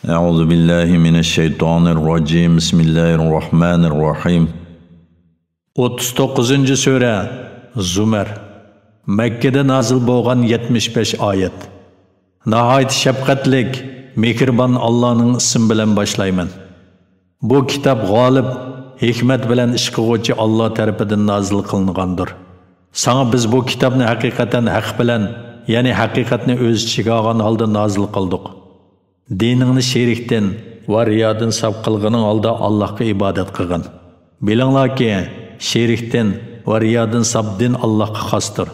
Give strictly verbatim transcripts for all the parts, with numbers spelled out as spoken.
أعوذ بالله من الشيطان الرجيم. بسم الله الرحمن الرحيم. ئوتتۇز توققۇزىنچى سۈرە، زۇمەر. مەككىدە نازىل بولغان يەتمىش بەش ئايەت. ناھايىتى شەپقەتلىك، مېھرىبان ئاللانىڭ ئىسمى بىلەن باشلايمەن. بۇ كىتاب غالىب، ھېكمەت بىلەن ئىش قىلغۇچى ئاللا تەرىپىدىن نازىل قىلىنغاندۇر. ساڭا بىز بۇ كىتابنى ھەقىقەتەن ھەق بىلەن، يەنى ھەقىقەتنى ئۆز ئىچىگە ئالغان ھالدا نازىل قىلدۇق. دىنىڭنى شېرىكتىن ۋە رىيادىن ساپ قىلغىنىڭ ھالدا ئاللاھقا ئىبادەت قىلغىن. بىلىڭلاركى، شېرىكتىن ۋە رىيادىن ساپ دىن ئاللاھقا خاستۇر.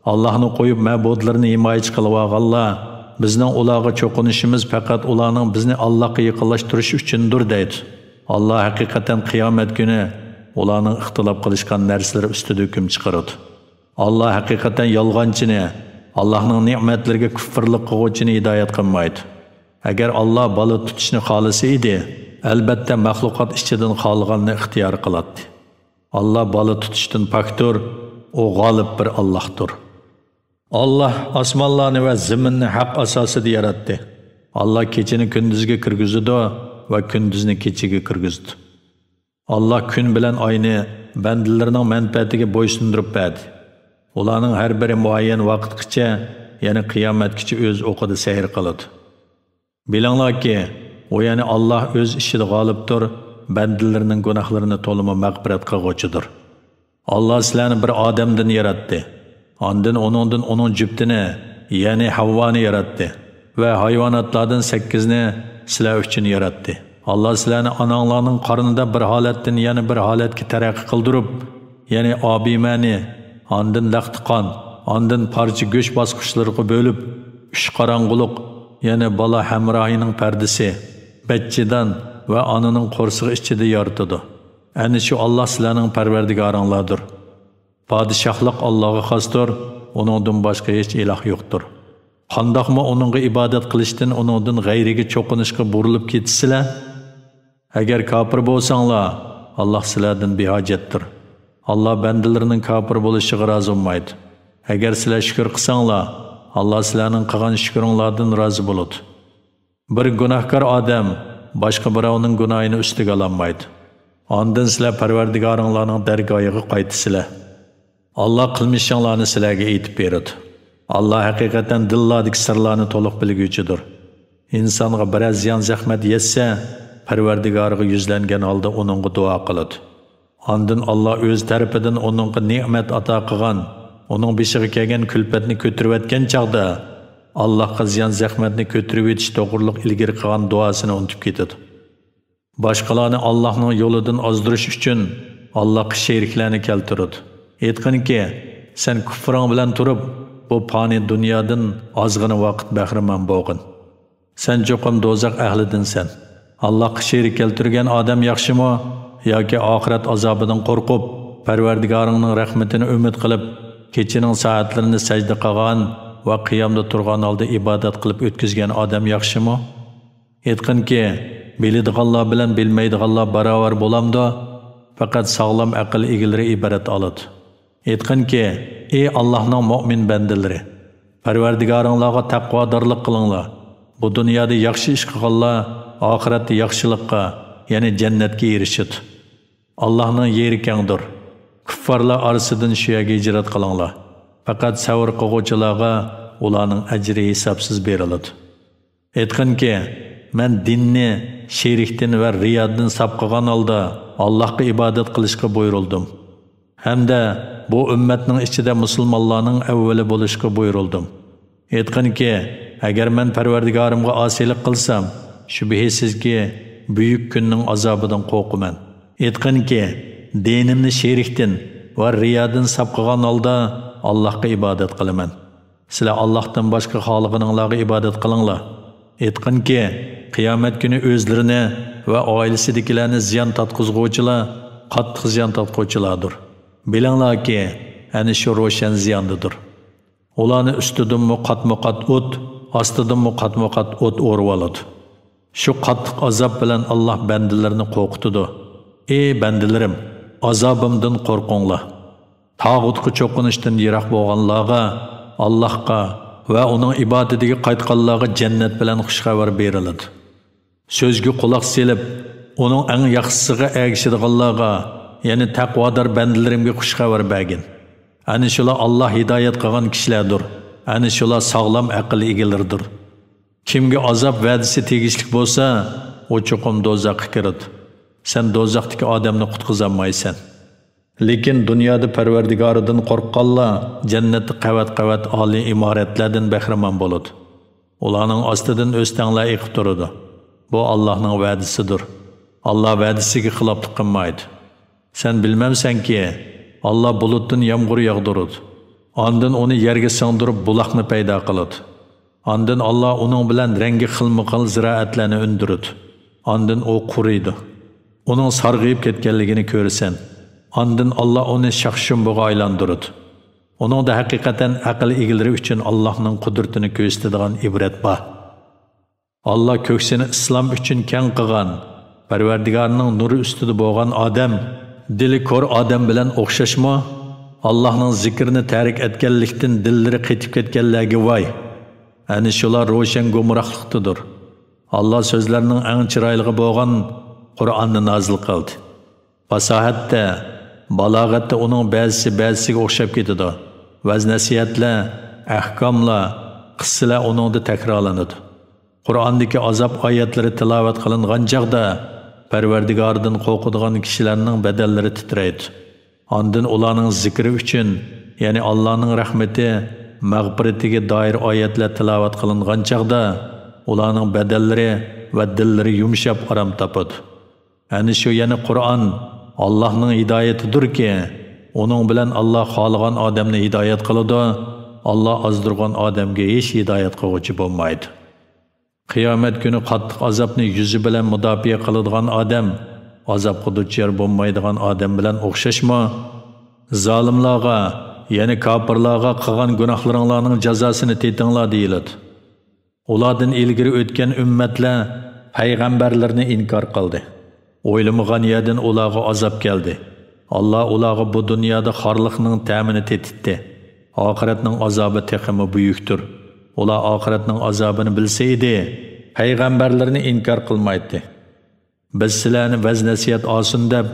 ئاللاھنى قويۇپ مەبۇدلىرىنى ھىمايىچى قىلىۋالغانلار، بىزنىڭ ئۇلارغا چوقۇنۇشىمىز پەقەت ئۇلارنىڭ بىزنى ئاللاھقا يېقىنلاشتۇرۇشى ئۈچۈندۇر دەيدۇ. ئاللاھ ھەقىقەتەن قىيامەت كۈنى ئۇلارنىڭ ئىختىلاپ قىلىشقان نەرسىلىرى ئۈستىدە ھۆكۈم چىقىرىدۇ. ئاللاھ ھەقىقەتەن يالغانچىنى، ئاللاھنىڭ نېمەتلىرىگە كۇفرلۇق قىلغۇچىنى ھىدايەت قىلمايدۇ. ئەگەر ئاللاھ بالا تۇتۇشنى خالىسا ئىدى، ئەلبەتتە مەخلۇقات ئىچىدىن خالىغاننى ئىختىيار قىلاتتى. ئاللاھ بالا تۇتۇشتىن پاكتۇر، ئۇ غالىب بىر ئاللاھتۇر. ئاللاھ ئاسمانلارنى ۋە زېمىننى ھەق ئاساسىدا ياراتتى. ئاللاھ كېچىنى كۈندۈزگە كىرگۈزىدۇ ۋە كۈندۈزنى كېچىگە كىرگۈزىدۇ. ئاللاھ كۈن بىلەن ئاينى بەندىلىرىنىڭ مەنپەئەتىگە بويسۇندۇرۇپ بەردى. ئۇلارنىڭ ھەر بىرى مۇئەييەن ۋاقىتقىچە، يەنى قىيامەتكىچە ئۆز ئوقىدا سەير قىلىدۇ. بىلىڭلاركى، ئۇ يەنى ئاللاھ ئۆز ئىشىدا غالىبتۇر، بەندىلىرىنىڭ گۇناھلىرىنى تولىمۇ مەغپىرەت قىلغۇچىدۇر. ئاللاھ سىلەرنى بىر ئادەمدىن ياراتتى. ئاندىن ئۇنىڭدىن ئۇنىڭ جۈپتىنى، يەنى ھەۋۋانى ياراتتى ۋە ھايۋاناتلاردىن سەككىزنى سىلەر ئۈچۈن ياراتتى. ئاللاھ سىلەرنى ئاناڭلارنىڭ قارنىدا بىر ھالەتتىن يەنە بىر ھالەتكە تەرەققىي قىلدۇرۇپ، يەنى ئابىمەنى، ئاندىن لەختە قان، ئاندىن پارچە گۆش باسقۇچلىرىغا بۆلۈپ، ئۈچ قاراڭغۇلۇق، يەنى بالا ھەمراھىنىڭ پەردىسى، بەچچىدان ۋە ئانىنىڭ قورسىقى ئىچىدە يارىتىدۇ. ئەنە شۇ ئاللاھ سىلەرنىڭ پەرۋەردىگارىڭلاردۇر. پادىشاھلىق ئاللاھقا خاستۇر، ئۇنىڭدىن باشقا ھېچ ئىلاھ يوقتۇر. قانداقمۇ ئۇنىڭغا ئىبادەت قىلىشتىن ئۇنىڭدىن غەيرىگە چوقۇنۇشقا بۇرۇلۇپ كېتىسىلەر؟ ئەگەر كاپىر بولساڭلار، ئاللاھ سىلەردىن بىھاجەتتۇر. ئاللاھ بەندىلىرىنىڭ كاپىر بولۇشىغا رازى بولمايدۇ. ئەگەر سىلەر شۈكۈر قىلساڭلار، ئاللاھ سىلەرنىڭ قىلغان شۈكرۈڭلاردىن رازى بولىدۇ. بىر گۇناھكار ئادەم باشقا بىراۋنىڭ گۇناھىنى ئۈستىگە ئالالمايدۇ. ئاندىن سىلەر پەرۋەردىگارىڭلارنىڭ دەرگاھىغا قايتىسىلەر. ئاللاھ قىلمىشىڭلارنى سىلەرگە ئېيتىپ بېرىدۇ. ئاللاھ ھەقىقەتەن دىللاردىكى سىرلارنى تولۇق بىلگۈچىدۇر. ئىنسانغا بىرەر زىيان-زەخمەت يەتسە، پەرۋەردىگارىغا يۈزلەنگەن ھالدا ئۇنىڭغا دۇئا قىلىدۇ. ئاندىن ئاللاھ ئۆز تەرىپىدىن ئۇنىڭغا نېمەت ئاتا قىلغان، ئۇنىڭ بېشىغا كەلگەن كۈلپەتنى كۆتۈرۈۋەتكەن چاغدا، ئاللاھقا زىيان-زەخمەتنى كۆتۈرۈۋېتىش توغرۇلۇق ئىلگىرى قىلغان دۇئاسىنى ئۇنتۇپ كېتىدۇ. باشقىلارنى ئاللاھنىڭ يولىدىن ئازدۇرۇش ئۈچۈن ئاللاھقا شېرىكلەرنى كەلتۈرىدۇ. ئېيتقىنكى، سەن كۇفرۇڭ بىلەن تۇرۇپ، بۇ پانىي دۇنيادىن ئازغىنە ۋاقىت بەھرىمەن بولغىن. سەن چوقۇم دوزاخ ئەھلىدىنسەن. ئاللاھقا شېرىك كەلتۈرگەن ئادەم ياخشىمۇ ياكى ئاخىرەت ئازابىدىن قورقۇپ، پەرۋەردىگارىڭنىڭ رەھمىتىنى ئۈمىد قىلىپ، كېچىنىڭ سائەتلىرىنى سەجدە قىلغان ۋە قىيامدا تۇرغان ھالدا ئىبادەت قىلىپ ئۆتكۈزگەن ئادەم ياخشىمۇ؟ ئېيتقىنكى، بىلىدىغانلار بىلەن بىلمەيدىغانلار باراۋەر بولامدۇ؟ پەقەت ساغلام ئەقىل ئىگىلىرى ئىبرەت ئالىدۇ. ئېيتقىنكى، ئى ئاللاھنىڭ مۆمىن بەندىلىرى! پەرۋەردىگارىڭلارغا تەقۋادارلىق قىلىڭلار. بۇ دۇنيادا ياخشى ئىش قىلغانلار ئاخىرەتتە ياخشىلىققا، يەنى جەننەتكە ئېرىشىدۇ. ئاللاھنىڭ يېرى كەڭدۇر. كۇففارلار ئارىسىدىن شۇ يەرگە ھىجرەت قىلىڭلار. پەقەت سەۋر قىلغۇچىلارغا ئۇلارنىڭ ئەجرى ھېسابسىز بېرىلىدۇ. ئېيتقىنكى، مەن دىننى شېرىكتىن ۋە رىيادىن ساپ قىلغان ھالدا ئاللاھقا ئىبادەت قىلىشقا بۇيرۇلدۇم. ھەمدە بۇ ئۈممەتنىڭ ئىچىدە مۇسۇلمانلارنىڭ ئەۋۋىلى بولۇشقا بۇيرۇلدۇم. ئېيتقىنكى، ئەگەر مەن پەرۋەردىگارىمغا ئاسىيلىق قىلسام، شۈبھىسىزكى، بۈيۈك كۈننىڭ ئازابىدىن قورقىمەن. ئېيتقىنكى، دىنىمنى شېرىكتىن ۋە رىيادىن ساپ قىلغان ھالدا ئاللاھقا ئىبادەت قىلىمەن. سىلەر ئاللاھتىن باشقا خالىغىنىڭلارغا ئىبادەت قىلىڭلار. ئېيتقىنكى، قىيامەت كۈنى ئۆزلىرىنى ۋە ئائىلىسىدىكىلەرنى زىيان تارتقۇزغۇچىلار قاتتىق زىيان تارتقۇچىلاردۇر. بىلىڭلاركى، ئەنە شۇ روشەن زىياندىدۇر. ئۇلارنى ئۈستىدىنمۇ قاتمۇ-قات ئوت، ئاستىدىنمۇ قاتمۇ-قات ئوت ئورىۋالىدۇ. شۇ قاتتىق ئازاب بىلەن ئاللاھ بەندىلىرىنى قورقۇتىدۇ. ئى بەندىلىرىم، ئازابىمدىن قورقۇڭلار. تاغۇتقا چوقۇنۇشتىن يىراق بولغانلارغا، ئاللاھقا ۋە ئۇنىڭ ئىبادىتىگە قايتقانلارغا جەننەت بىلەن خۇش خەۋەر بېرىلىدۇ. سۆزگە قۇلاق سېلىپ، ئۇنىڭ ئەڭ ياخشىسىغا ئەگىشىدىغانلارغا، يەنى تەقۋادار بەندىلىرىمگە خۇش خەۋەر بەرگىن. ئەنە شۇلار ئاللا ھىدايەت قىلغان كىشىلەردۇر. ئەنە شۇلار ساغلام ئەقىل ئىگىلىرىدۇر. كىمگە ئازاب ۋەدىسى تېگىشلىك بولسا، ئۇ چوقۇم دوزاخقا كىرىدۇ. سەن دوزاختىكى ئادەمنى قۇتقۇزالمايسەن. لېكىن دۇنيادا پەرۋەردىگارىدىن قورققانلار جەننەتتە قەۋەت-قەۋەت ئالىي ئىمارەتلەردىن بەھرىمەن بولىدۇ. ئۇلارنىڭ ئاستىدىن ئۆستەڭلەر ئېقىپ تۇرىدۇ. بۇ ئاللانىڭ ۋەدىسىدۇر. ئاللا ۋەدىسىگە خىلاپلىق قىلمايدۇ. سەن بىلمەمسەنكى، ئاللا بۇلۇتتىن يامغۇر ياغدۇرىدۇ. ئاندىن ئۇنى يەرگە سىڭدۈرۈپ، بۇلاقنى پەيدا قىلىدۇ. ئاندىن ئاللا ئۇنىڭ بىلەن رەڭگى خىلمۇخىل زىرائەتلەرنى ئۈندۈرىدۇ. ئاندىن ئۇ قۇرۇيدۇ. ئۇنىڭ سارغىيىپ كەتكەنلىكىنى كۆرىسەن. ئاندىن ئاللا ئۇنى شاخ-شۇمبىغا ئايلاندۇرىدۇ. ئۇنىڭدا ھەقىقەتەن ئەقىل ئىگىلىرى ئۈچۈن ئاللانىڭ قۇدرىتىنى كۆرسىتىدىغان ئىبرەت بار. ئاللا كۆكسىنى ئىسلام ئۈچۈن كەڭ قىلغان، پەرۋەردىگارنىڭ نۇرى ئۈستىدە بولغان ئادەم، دىلى كور ئادەم بىلەن ئوخشاشمۇ؟ ئاللانىڭ زىكرىنى تەرك ئەتكەنلىكتىن دىللىرى قېتىپ كەتكەنلەرگە ۋاي! ئەنە شۇلار روشەن گۇمراھلىقتىدۇر. ئاللا سۆزلەرنىڭ ئەڭ چىرايلىقى بولغان قۇرئاننى نازىل قىلدى. پاساھەتتە، بالاغەتتە ئۇنىڭ بەزىسى بەزىسىگە ئوخشاپ كېتىدۇ. ۋەز-نەسىھەتلەر، ئەھكاملار، قىسسىلەر ئۇنىڭدا تەكرارلىنىدۇ. قۇرئاندىكى ئازاب ئايەتلىرى تىلاۋەت قىلىنغان چاغدا، پەرۋەردىگارىدىن قورقىدىغان كىشىلەرنىڭ بەدەنلىرى تىترەيدۇ. ئاندىن ئۇلارنىڭ زىكرى ئۈچۈن، يەنى ئاللانىڭ رەھمىتى، مەغپىرىتىگە دائىر ئايەتلەر تىلاۋەت قىلىنغان چاغدا، ئۇلارنىڭ بەدەنلىرى ۋە دىللىرى يۇمشاپ ئارام تاپىدۇ. ئەنە شۇ، يەنى قۇرئان ئاللانىڭ ھىدايىتىدۇركى، ئۇنىڭ بىلەن ئاللا خالىغان ئادەمنى ھىدايەت قىلىدۇ، ئاللا ئازدۇرغان ئادەمگە ھېچ ھىدايەت قىلغۇچى بولمايدۇ. قىيامەت كۈنى قاتتىق ئازابنى يۈزى بىلەن مۇداپىئە قىلىدىغان ئادەم ئازابقا دۇچار بولمايدىغان ئادەم بىلەن ئوخشاشمۇ؟ زالىملارغا، يەنى كاپىرلارغا قىلغان گۇناھلىرىڭلارنىڭ جازاسىنى تېتىڭلار دېيىلىدۇ. ئۇلاردىن ئىلگىرى ئۆتكەن ئۈممەتلەر پەيغەمبەرلىرىنى ئىنكار قىلدى. ئويلىمىغان يەردىن ئۇلارغا ئازاب كەلدى. ئاللا ئۇلارغا بۇ دۇنيادا خارلىقنىڭ تەمىنى تېتىتتى. ئاخىرەتنىڭ ئازابى تېخىمۇ بۈيۈكتۇر. ئۇلار ئاخىرەتنىڭ ئازابىنى بىلسە ئىدى، پەيغەمبەرلىرىنى ئىنكار قىلمايتتى. بىز سىلەرنى ۋەز-نەسىھەت ئالسۇن دەپ،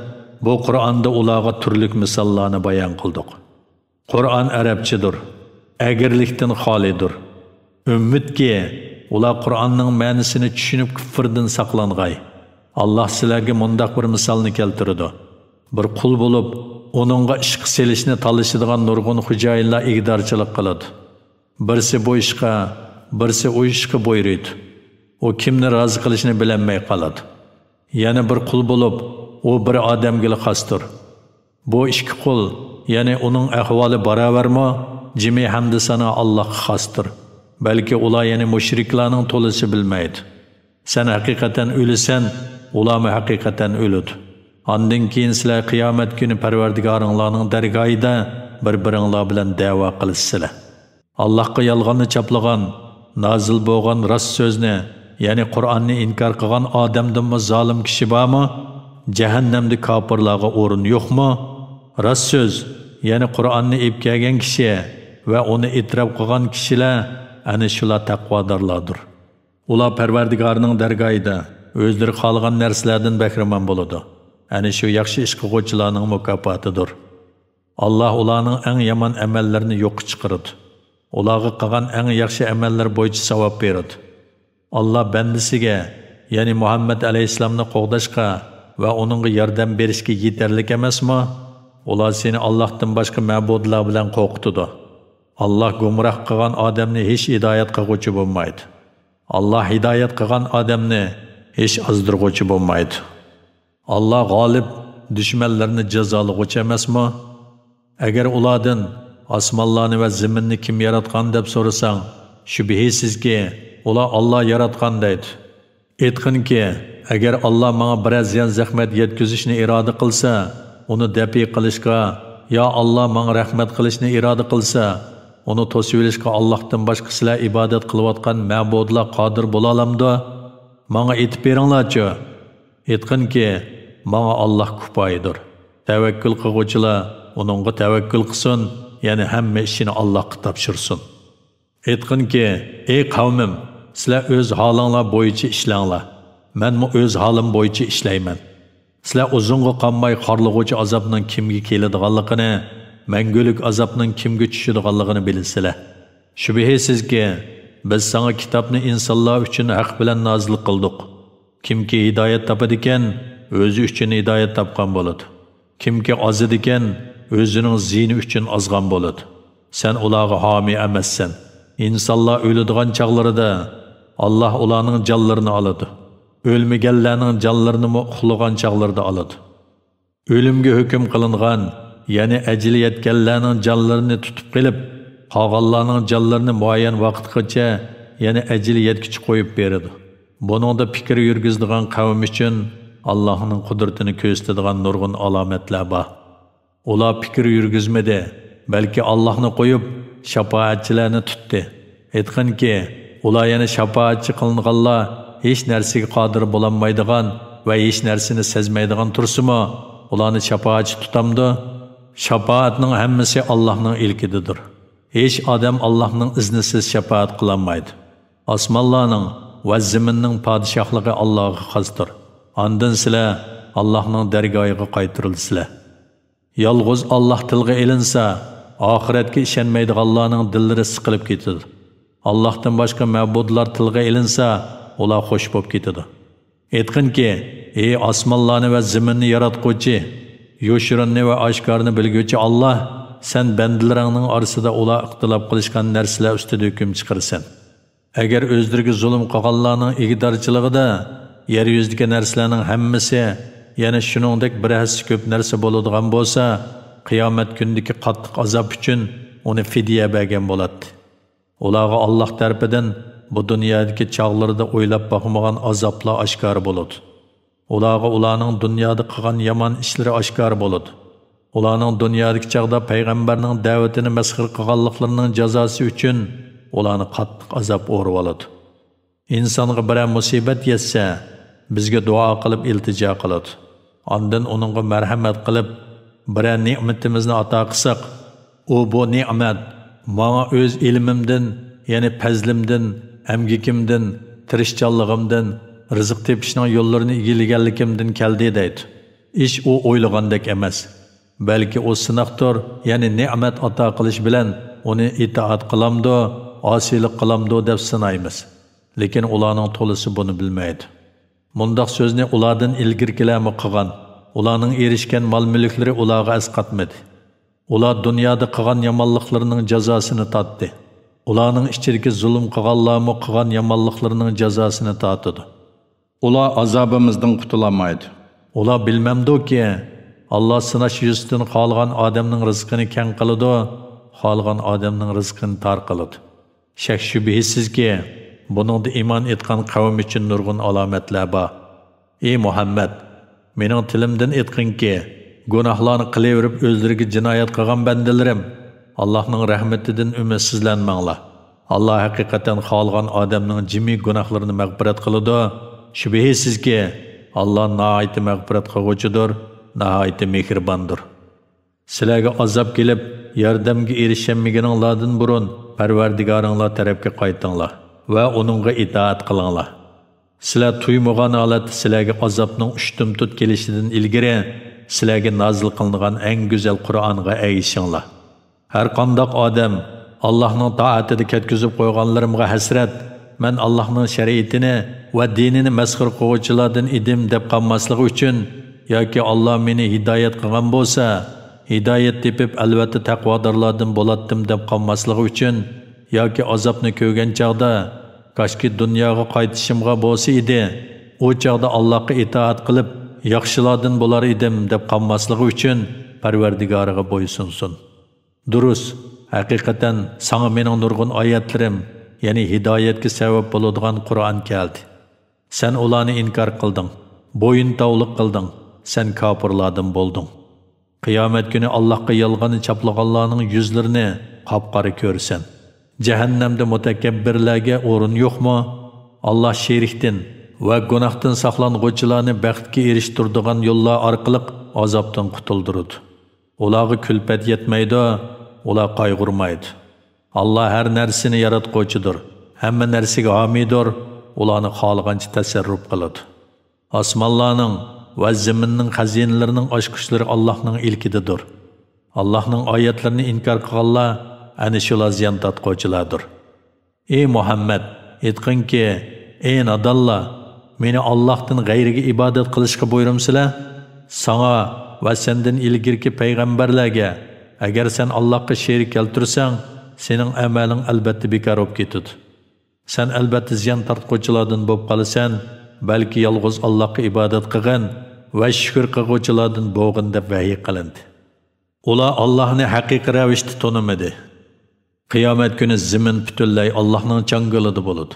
بۇ قۇرئاندا ئۇلارغا تۈرلۈك مىساللارنى بايان قىلدۇق. قۇرئان ئەرەبچىدۇر، ئەگرىلىكتىن خالىيدۇر. ئۈمىدكى، ئۇلار قۇرئاننىڭ مەنىسىنى چۈشىنىپ، كۇفرىدىن ساقلانغاي. ئاللا سىلەرگە مۇنداق بىر مىسالنى كەلتۈرىدۇ. بىر قۇل بولۇپ، ئۇنىڭغا ئىشقا سېلىشنى تالىشىدىغان نۇرغۇن خوجايىنلار ئىگىدارچىلىق قىلىدۇ. بىرسى بۇ ئىشقا، بىرسى ئۇ ئىشقا بۇيرۇيدۇ. ئۇ كىمنى رازى قىلىشنى بىلەلمەي قالىدۇ. يەنە بىر قۇل بولۇپ، ئۇ بىر ئادەمگىلا خاستۇر. بۇ ئىككى قۇل، يەنى ئۇنىڭ ئەھۋالى باراۋەرمۇ؟ جىمى ھەمدۇ سانا ئاللاھقا خاستۇر. بەلكى ئۇلار، يەنى مۇشرىكلارنىڭ تولىسى بىلمەيدۇ. سەن ھەقىقەتەن ئۆلىسەن، ئۇلارمۇ ھەقىقەتەن ئۆلىدۇ. ئاندىن كېيىن سىلەر قىيامەت كۈنى پەرۋەردىگارىڭلارنىڭ دەرگاھىدا بىر-بىرىڭلار بىلەن دەۋا قىلىشىسىلەر. ئاللاھقا يالغاننى چاپلىغان، نازىل بولغان راست سۆزنى، يەنى قۇرئاننى ئىنكار قىلغان ئادەمدىنمۇ زالىم كىشى بارمۇ؟ جەھەننەمدە كاپىرلارغا ئورۇن يوقمۇ؟ راست سۆز، يەنى قۇرئاننى ئېلىپ كەلگەن كىشى ۋە ئۇنى ئېتىراپ قىلغان كىشىلەر، ئەنە شۇلار تەقۋادارلاردۇر. ئۇلار پەرۋەردىگارىنىڭ دەرگاھىدا ئۆزلىرى خالىغان نەرسىلەردىن بەھرىمەن بولىدۇ. ئەنە شۇ ياخشى ئىش قىلغۇچىلارنىڭ مۇكاپاتىدۇر. ئاللا ئۇلارنىڭ ئەڭ يامان ئەمەللىرىنى يوققا چىقىرىدۇ. ئۇلارغا قىلغان ئەڭ ياخشى ئەمەللىرى بويىچە ساۋاب بېرىدۇ. ئاللا بەندىسىگە، يەنى مۇھەممەد ئەلەيھىسسالامنى قوغداشقا ۋە ئۇنىڭغا ياردەم بېرىشكە يېتەرلىك ئەمەسمۇ؟ ئۇلار سېنى ئاللاھتىن باشقا مەبۇدلار بىلەن قورقۇتىدۇ. ئاللا گۇمراھ قىلغان ئادەمنى ھېچ ھىدايەت قىلغۇچى بولمايدۇ. ئاللا ھىدايەت قىلغان ئادەمنى ھېچ ئازدۇرغۇچى بولمايدۇ. ئاللا غالىب، دۈشمەنلىرىنى جازالىغۇچى ئەمەسمۇ؟ ئەگەر ئۇلاردىن، ئاسمانلارنى ۋە زېمىننى كىم ياراتقان دەپ سورىساڭ، شۈبھىسىزكى، ئۇلار، ئاللا ياراتقان دەيدۇ. ئېيتقىنكى، ئەگەر ئاللا ماڭا بىرەر زىيان-زەخمەت يەتكۈزۈشنى ئىرادە قىلسا، ئۇنى دەپئى قىلىشقا، يا ئاللا ماڭا رەھمەت قىلىشنى ئىرادە قىلسا، ئۇنى توسۇۋېلىشقا ئاللاھتىن باشقا سىلەر ئىبادەت قىلىۋاتقان مەبۇدلار قادىر بولالامدۇ؟ ماڭا ئېيتىپ بېرىڭلارچۇ! ئېيتقىنكى، ماڭا ئاللاھ كۇپايىدۇر. تەۋەككۈل قىلغۇچىلار ئۇنىڭغا تەۋەككۈل قىلسۇن، يەنى ھەممە ئىشىنى ئاللاھقا تاپشۇرسۇن. ئېيتقىنكى، ئەي قەۋمىم، سىلەر ئۆز ھالىڭلار بويىچە ئىشلەڭلار. مەنمۇ ئۆز ھالىم بويىچە ئىشلەيمەن. سىلەر ئۇزۇنغا قالماي خارلىغۇچى ئازابنىڭ كىمگە كېلىدىغانلىقىنى، مەڭگۈلۈك ئازابنىڭ كىمگە چۈشىدىغانلىقىنى بىلىسىلەر. شۈبھىسىزكى، بىز ساڭا كىتابنى ئىنسانلار ئۈچۈن ھەق بىلەن نازىل قىلدۇق. كىمكى ھىدايەت تاپىدىكەن، ئۆزى ئۈچۈن ھىدايەت تاپقان بولىدۇ. كىمكى ئازىدىكەن، ئۆزىنىڭ زىيىنى ئۈچۈن ئازغان بولىدۇ. سەن ئۇلارغا ھامىي ئەمەسسەن. ئىنسانلار ئۆلىدىغان چاغلىرىدا، ئاللاھ ئۇلارنىڭ جانلىرىنى ئالىدۇ. ئۆلمىگەنلەرنىڭ جانلىرىنىمۇ ئۇخلىغان چاغلىرىدا ئالىدۇ. ئۆلۈمگە ھۆكۈم قىلىنغان، يەنى ئەجىلى يەتكەنلەرنىڭ جانلىرىنى تۇتۇپ قېلىپ، قالغانلارنىڭ جانلىرىنى مۇئەييەن ۋاقىتقىچە، يەنى ئەجىلى يەتكۈچە قويۇپ بېرىدۇ. بۇنىڭدا پىكىر يۈرگۈزىدىغان قەۋم ئۈچۈن ئاللاھنىڭ قۇدرىتىنى كۆرسىتىدىغان نۇرغۇن ئالامەتلەر بار. ئۇلار پىكىر يۈرگۈزمىدى، بەلكى ئاللاھنى قويۇپ، شاپائەتچىلەرنى تۇتتى. ئېيتقىنكى، ئۇلار يەنە شاپائەتچى قىلىنغانلار ھېچ نەرسىگە قادىر بولالمايدىغان ۋە ھېچ نەرسىنى سەزمەيدىغان تۇرسىمۇ، ئۇلارنى شاپائەتچى تۇتامدۇ؟ شاپائەتنىڭ ھەممىسى ئاللاھنىڭ ئىلكىدىدۇر. ھېچ ئادەم ئاللاھنىڭ ئىزنىسىز شاپائەت قىلالمايدۇ. ئاسمانلارنىڭ ۋە زېمىننىڭ پادىشاھلىقى ئاللاھقا خاستۇر. ئاندىن سىلەر ئاللاھنىڭ دەرگاھىغا قايتۇرۇلىسىلەر. يالغۇز ئاللاھ تىلغا ئېلىنسا، ئاخىرەتكە ئىشەنمەيدىغانلارنىڭ دىللىرى سىقىلىپ كېتىدۇ. ئاللاھتىن باشقا مەبۇدلار تىلغا ئېلىنسا، ئۇلار خۇش بولۇپ كېتىدۇ. ئېيتقىنكى، ئى ئاسمانلارنى ۋە زېمىننى ياراتقۇچى، يوشۇرۇننى ۋە ئاشكارىنى بىلگۈچى ئاللاھ، سەن بەندىلىرىڭنىڭ ئارىسىدا ئۇلار ئىختىلاپ قىلىشقان نەرسىلەر ئۈستىدە ھۆكۈم چىقىرىسەن. ئەگەر ئۆزلىرىگە زۇلۇم قىلغانلارنىڭ ئىگىدارچىلىقىدا يەر يۈزىدىكى نەرسىلەرنىڭ ھەممىسى، يەنە شۇنىڭدەك بىر ھەسسە كۆپ نەرسە بولىدىغان بولسا، قىيامەت كۈنىدىكى قاتتىق ئازاب ئۈچۈن ئۇنى فىدىيە بەرگەن بولاتتى. ئۇلارغا ئاللاھ تەرىپىدىن بۇ دۇنيادىكى چاغلىرىدا ئويلاپ باقمىغان ئازابلار ئاشكارا بولىدۇ. ئۇلارغا ئۇلارنىڭ دۇنيادا قىلغان يامان ئىشلىرى ئاشكارا بولىدۇ. ئۇلارنىڭ دۇنيادىكى چاغدا پەيغەمبەرنىڭ دەۋىتىنى مەسخىرە قىلغانلىقلىرىنىڭ جازاسى ئۈچۈن ئۇلارنى قاتتىق ئازاب ئورىۋالىدۇ. ئىنسانغا بىرەر مۇسىبەت يەتسە، بىزگە دۇئا قىلىپ ئىلتىجا قىلىدۇ. ئاندىن ئۇنىڭغا مەرھەمەت قىلىپ، بىرەر نېمىتىمىزنى ئاتا قىلساق، ئۇ بۇ نېمەت ماڭا ئۆز ئىلمىمدىن، يەنى پەزلىمدىن، ئەمگىكىمدىن، تىرىشچانلىقىمدىن، رىزىق تېپىشنىڭ يوللىرىنى ئىگىلىگەنلىكىمدىن كەلدى دەيدۇ. ئىش ئۇ ئويلىغاندەك ئەمەس. بەلكى ئۇ سىناقتۇر، يەنى نېمەت ئاتا قىلىش بىلەن ئۇنى ئىتائەت قىلامدۇ، ئاسىيلىق قىلامدۇ دەپ سىنايمىز. لېكىن ئۇلارنىڭ تولىسى بۇنى بىلمەيدۇ. مۇنداق سۆزنى ئۇلاردىن ئىلگىرىكىلەرمۇ قىلغان، ئۇلارنىڭ ئېرىشكەن مال-مۈلۈكلىرى ئۇلارغا ئەسقاتمىدى. ئۇلار دۇنيادا قىلغان يامانلىقلىرىنىڭ جازاسىنى تارتتى. ئۇلارنىڭ ئىچىدىكى زۇلۇم قىلغانلارمۇ قىلغان يامانلىقلىرىنىڭ جازاسىنى تارتىدۇ. ئۇلار ئازابىمىزدىن قۇتۇلالمايدۇ. ئۇلار بىلمەمدۇكى، ئاللا سىناش يۈزىسىدىن خالىغان ئادەمنىڭ رىزقىنى كەڭ قىلىدۇ، خالىغان ئادەمنىڭ رىزقىنى تار قىلىدۇ. شەك-شۈبھىسىزكى، بۇنىڭدا ئىمان ئېيتقان قەۋم ئۈچۈن نۇرغۇن ئالامەتلەر بار. ئى مۇھەممەد، مېنىڭ تىلىمدىن ئېيتقىنكى، گۇناھلارنى قىلىۋېرىپ ئۆزلىرىگە جىنايەت قىلغان بەندىلىرىم، ئاللاھنىڭ رەھمىتىدىن ئۈمىدسىزلەنمەڭلار. ئاللا ھەقىقەتەن خالىغان ئادەمنىڭ جىمى گۇناھلىرىنى مەغپىرەت قىلىدۇ. شۈبھىسىزكى، ئاللا ناھايىتى مەغپىرەت قىلغۇچىدۇر، ناھايىتى مېھرىباندۇر. سىلەرگە ئازاب كېلىپ، ياردەمگە ئېرىشەلمىگىنىڭلاردىن بۇرۇن پەرۋەردىگارىڭلار تەرەپكە قايتىڭلار ۋە ئۇنىڭغا ئىتائەت قىلىڭلار. سىلەر تۇيمىغان ھالەتتە سىلەرگە ئازابنىڭ ئۇشتۇمتۇت كېلىشىدىن ئىلگىرى سىلەرگە نازىل قىلىنغان ئەڭ گۈزەل قۇرئانغا ئەگىشىڭلار. ھەرقانداق ئادەم، ئاللاھنىڭ تائىتىدە كەتكۈزۈپ قويغانلىرىمغا ھەسرەت، مەن ئاللاھنىڭ شەرىئىتىنى ۋە دىنىنى مەسخىرە قىلغۇچىلاردىن ئىدىم دەپ قالماسلىقى ئۈچۈن ياكى ئاللا مېنى ھىدايەت قىلغان بولسا، ھىدايەت تېپىپ، ئەلۋەتتە تەقۋادارلاردىن بولاتتىم دەپ قالماسلىقى ئۈچۈن ياكى ئازابنى كۆرگەن چاغدا، كاشكى دۇنياغا قايتىشىمغا بولسا ئىدى، ئۇ چاغدا ئاللاھقا ئىتائەت قىلىپ، ياخشىلاردىن بولار ئىدىم دەپ قالماسلىقى ئۈچۈن پەرۋەردىگارىغا بويسۇنسۇن. دۇرۇس، ھەقىقەتەن ساڭا مېنىڭ نۇرغۇن ئايەتلىرىم، يەنى ھىدايەتكە سەۋەب بولىدىغان قۇرئان كەلدى. سەن ئۇلارنى ئىنكار قىلدىڭ، بويۇن تاۋلىق قىلدىڭ، سەن كاپىرلاردىن بولدۇڭ. قىيامەت كۈنى ئاللاھقا يالغاننى چاپلىغانلارنىڭ يۈزلىرىنى قاپقارا كۆرىسەن. جەھەننەمدە مۇتەكەببىرلەرگە ئورۇن يوقمۇ؟ ئاللاھ شېرىكتىن ۋە گۇناھتىن ساقلانغۇچىلارنى بەختكە ئېرىشتۈرىدىغان يوللار ئارقىلىق ئازابتىن قۇتۇلدۇرىدۇ. ئۇلارغا كۈلپەت يەتمەيدۇ، ئۇلار قايغۇرمايدۇ. ئاللاھ ھەر نەرسىنى ياراتقۇچىدۇر، ھەممە نەرسىگە ھامىيدۇر، ئۇلارنى خالىغانچە تەسەررۇپ قىلىدۇ. ئاسمانلارنىڭ ۋە زېمىننىڭ خەزىنىلىرىنىڭ ئاچقۇچلىرى ئاللاھنىڭ ئىلكىدىدۇر. ئاللاھنىڭ ئايەتلىرىنى ئىنكار قىلغانلار ئەنە شۇلار زىيان تارتقۇچىلاردۇر. ئى مۇھەممەد، ئېيتقىنكى، ئى نادانلار، مېنى ئاللاھتىن غەيرىگە ئىبادەت قىلىشقا بۇيرۇمسىلەر؟ ساڭا ۋە سەندىن ئىلگىرىكى پەيغەمبەرلەرگە، ئەگەر سەن ئاللاھقا شېرىك كەلتۈرسەڭ، سېنىڭ ئەمەلىڭ ئەلبەتتە بىكار بولۇپ كېتىدۇ. سەن ئەلبەتتە زىيان تارتقۇچىلاردىن بولۇپ قالىسەن، بەلكى يالغۇز ئاللاھقا ئىبادەت قىلغىن ۋە شۈكۈر قىلغۇچىلاردىن بولغىن دەپ ۋەھىي قىلىندى. ئۇلار ئاللاھنى ھەقىقىي رەۋىشتە تونۇمىدى. قىيامەت كۈنى زېمىن پۈتۈنلەي ئاللاھنىڭ چاڭگىلىدا بولىدۇ.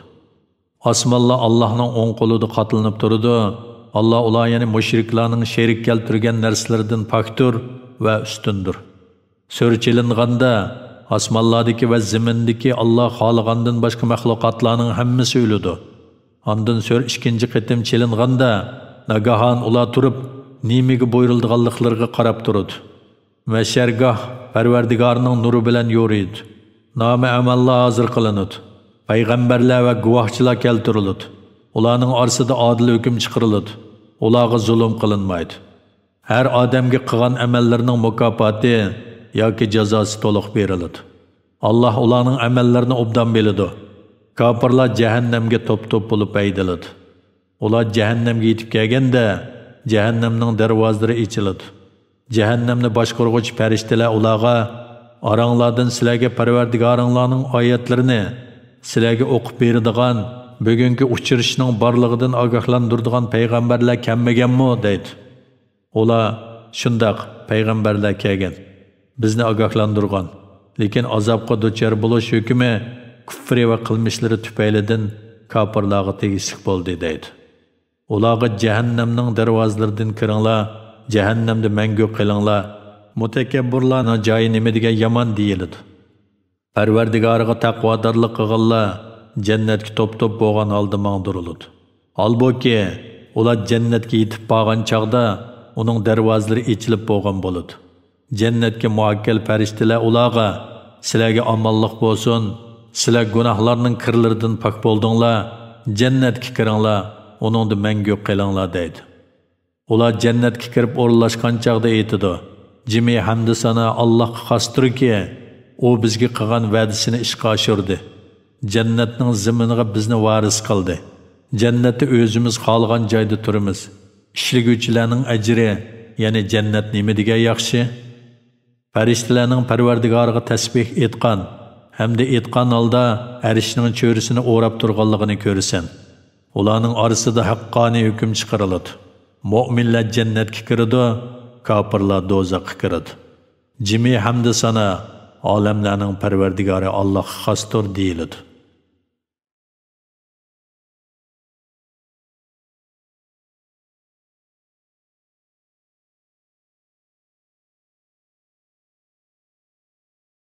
ئاسمانلار ئاللاھنىڭ ئوڭ قولىدا قاتلىنىپ تۇرىدۇ. ئاللاھ ئۇلار، يەنى مۇشرىكلارنىڭ شېرىك كەلتۈرگەن نەرسىلىرىدىن پاكتۇر ۋە ئۈستۈندۇر. سۆر چېلىنغاندا، ئاسمانلاردىكى ۋە زېمىندىكى ئاللاھ خالىغاندىن باشقا مەخلۇقاتلارنىڭ ھەممىسى ئۆلىدۇ. ئاندىن سۆر ئىككىنچى قېتىم چېلىنغاندا، ناگاھان ئۇلار تۇرۇپ، نېمىگە بۇيرۇلىدىغانلىقلىرىغا قاراپ تۇرىدۇ. مەھشەرگاھ پەرۋەردىگارنىڭ نۇرى بىلەن يورۇيدۇ. نامە ئەمەللار ھازىر قىلىنىدۇ. پەيغەمبەرلەر ۋە گۇۋاھچىلار كەلتۈرۈلىدۇ. ئۇلارنىڭ ئارىسىدا ئادىل ھۆكۈم چىقىرىلىدۇ. ئۇلارغا زۇلۇم قىلىنمايدۇ. ھەر ئادەمگە قىلغان ئەمەللىرىنىڭ مۇكاپاتى ياكى جازاسى تولۇق بېرىلىدۇ. ئاللاھ ئۇلارنىڭ ئەمەللىرىنى ئوبدان بىلىدۇ. كاپىرلار جەھەننەمگە توپ-توپ بولۇپ ھەيدىلىدۇ. ئۇلار جەھەننەمگە يېتىپ كەلگەندە، جەھەننەمنىڭ دەرۋازىلىرى ئېچىلىدۇ. جەھەننەمنى باشقۇرغۇچى پەرىشتىلەر ئۇلارغا، ئاراڭلاردىن سىلەرگە پەرۋەردىگارىڭلارنىڭ ئايەتلىرىنى، سىلەرگە ئوقۇپ بېرىدىغان، بۈگۈنكى ئۇچرىشىشنىڭ بارلىقىدىن ئاگاھلاندۇرىدىغان پەيغەمبەرلەر كەلمىگەنمۇ؟ دەيدۇ. ئۇلار، شۇنداق، پەيغەمبەرلەر كەلگەن، بىزنى ئاگاھلاندۇرغان، لېكىن ئازابقا دۇچار بولۇش ھۆكمى كۇفرى ۋە قىلمىشلىرى تۈپەيلىدىن كاپىرلارغا تېگىشلىك بولدى، دەيدۇ. ئۇلارغا، جەھەننەمنىڭ دەرۋازىلىرىدىن كىرىڭلار، جەھەننەمدە مەڭگۈ قېلىڭلار، مۇتەكەببۇرلارنىڭ جايى نېمىدېگەن يامان، دېيىلىدۇ. پەرۋەردىگارىغا تەقۋادارلىق قىلغانلار جەننەتكە توپ-توپ بولغان ھالدا ماڭدۇرۇلىدۇ. ھالبۇكى، ئۇلار جەننەتكە يېتىپ بارغان چاغدا ئۇنىڭ دەرۋازىلىرى ئېچىلىپ بولغان بولىدۇ. جەننەتكە مۇئەككەل پەرىشتىلەر ئۇلارغا، سىلەرگە ئامانلىق بولسۇن، سىلەر گۇناھلارنىڭ كىرلىرىدىن پاك بولدۇڭلار، جەننەتكە كىرىڭلار، ئۇنىڭدا مەڭگۈ قېلىڭلار، دەيدۇ. ئۇلار جەننەتكە كىرىپ ئورۇنلاشقان چاغدا ئېيتىدۇ، جىمى ھەمدۇ سانا ئاللاھقا خاستۇركى، ئۇ بىزگە قىلغان ۋەدىسىنى ئىشقا ئاشۇردى. جەننەتنىڭ زېمىنىغا بىزنى ۋارىس قىلدى. جەننەتتە ئۆزىمىز خالىغان جايدا تۇرىمىز. ئىشلىگۈچىلەرنىڭ ئەجرى، يەنى جەننەت نېمە دېگەن ياخشى! پەرىشتىلەرنىڭ پەرۋەردىگارىغا تەسبىھ ئېيتقان ھەمدە ئېيتقان ھالدا ئەرشنىڭ چۆرىسىنى ئوراپ تۇرغانلىقىنى كۆرىسەن. ئۇلارنىڭ ئارىسىدا ھەققانىي ھۆكۈم چىقىرىلىدۇ. مۆمىنلەر جەننەتكە كىرىدۇ، كاپىرلار دوزاخقا كىرىدۇ. جىمى ھەمدۇ سانا ئالەملەرنىڭ پەرۋەردىگارى ئاللاھقا خاستۇر، دېيىلىدۇ.